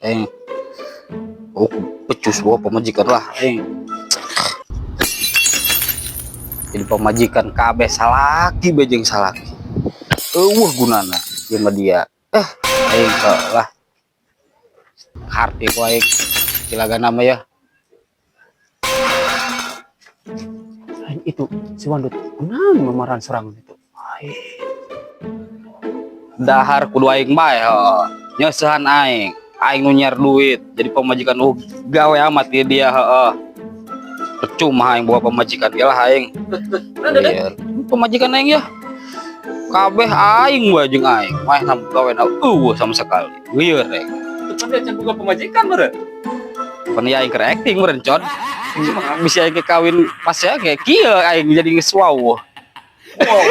Aing. Oh, becus bawa pamajikan lah aing. Jadi pamajikan kabeh salaki bae jeung salaki. Euweuh gunana ieu mah dia. Eh, aing lah. Harti ku aing. Cilagana mah ya. Lain itu si Wandut kunaon mamaran sorangan itu. Ai. Dahar kudu aing bae heuh. Nyeusehan aing. Aing nu nyiar duit jadi pamajikan, oh, gawe amat ieu dia heuh. Percuma aing bawa pamajikan ge lah aing. Iya. Pamajikan aing ya. Kabeh aing bae jeung aing. Maehna gawe na euweuh sama sekali. Lieur aing. Itu kan dia can boga pamajikan meureun. Pan ya aing keur acting meureun, con. Bisa aing kawin pas ya kayak kieu aing jadi geus wow. Wow.